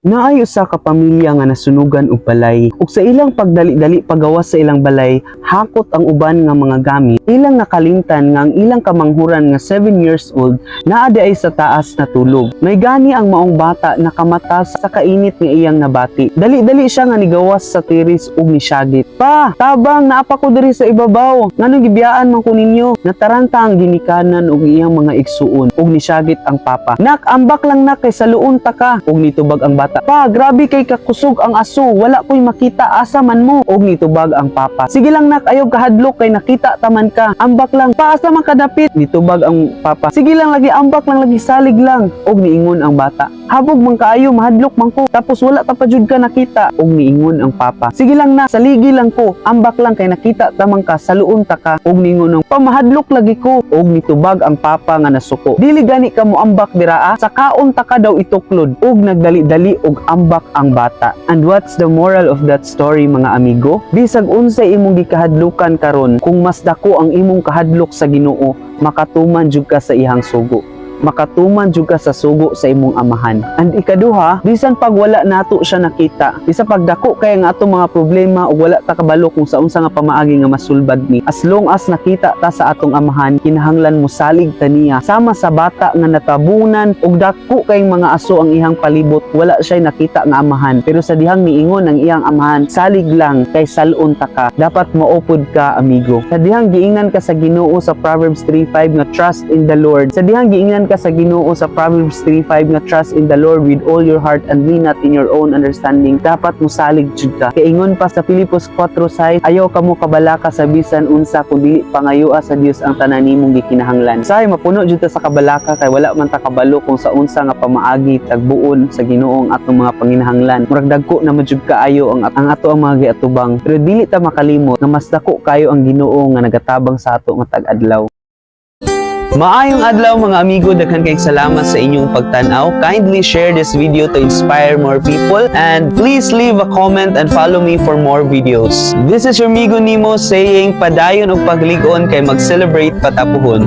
Naay usa ka pamilya nga nasunugan og balay ug sa ilang pagdali-dali pagawas sa ilang balay, hakot ang uban nga mga gamit. Ilang nakalimtan nga ang ilang kamanghuran nga 7 years old naa diay sa taas natulog. May gani ang maong bata nakamata sa kainit nga iyang nabati. Dali-dali siya nga nigawas sa terrace ug nisyagit. "Pa, tabang, naa pa ko diri sa ibabaw. Nganong gibiyaan man ko ninyo?" Nataranta ang ginikanan ug iyang mga igsuon ug nisyagit ang papa. "Nak, ambak lang, nak, kay saluon ta ka." Ug nitubag ang bata. "Pa, grabe kay kakusog ang aso. Wala ko'y makita, asa man mo?" Og nitubag ang papa. "Sige lang, nak, ayaw kahadlok kay nakita taman ka. Ambak lang." "Pa, asa man kadapit?" Nitubag ang papa. "Sige lang lagi, ambak lang lagi, salig lang." Og niingon ang bata. "Habog man kaayo, mahadlok man ko. Tapos wala ta pa jud ka nakita." Og niingon ang papa. "Sige lang na, saligi lang ko. Ambak lang kay nakita taman ka, saluon ta ka." Og niingon ang "Pa, mahadlok lagi ko." Og nitubag ang papa nga nasuko. "Dili gani ka mo ambak diraa, sa kaon ta ka daw ituklod." Og nagdali-dali og ambak ang bata. And what's the moral of that story, mga amigo? Bisag unsay imong gikahadlukan karon, kung mas dako ang imong kahadlok sa Ginoo, makatuman jud ka sa iyang sugo, makatuman jud ka sa sugo sa imong amahan. And ikaduha, bisan pag wala nato siya nakita, bisan pag dako kay ang atong mga problema ug wala ta kabalo kung sa unsa nga pamaagi nga masulbad ni, as long as nakita ta sa atong amahan, kinahanglan mo salig ta niya. Sama sa bata nga natabunan ug dako kay mga aso ang iyang palibot, wala siya nakita nga amahan. Pero sa dihang niingon ang iyang amahan, "Salig lang kay salon ta ka." Dapat maupod ka, amigo. Sa dihang giingnan ka sa Ginoo sa Proverbs 3:5 nga trust in the Lord. Sa dihang giingnan ka sa Ginoo sa Proverbs 3:5 nga trust in the Lord with all your heart and lean not in your own understanding, dapat mosalig jud ka. Kaingon pa sa Filipos 4:6, ayaw kamo kabalaka sa bisan unsa kun dili pangayoa sa Dios ang tanan nimong gikinahanglan. Say mapuno jud ta sa kabalaka kay wala man ta kabalo kung sa unsa nga pamaagi tagbuon sa Ginoo ang atong mga panginahanglan. Murag dagko na man jud kaayo ang ato ang mga giatubang. Pero dili ta makalimot nga mas dako kayo ang Ginoo nga nagatabang sa ato matag adlaw. Maayong adlaw, mga amigo, daghan kayong salamat sa inyong pagtan-aw. Kindly share this video to inspire more people and please leave a comment and follow me for more videos. This is your amigo Nemo saying padayon og paglig-on kay mag-celebrate pa ta puhon.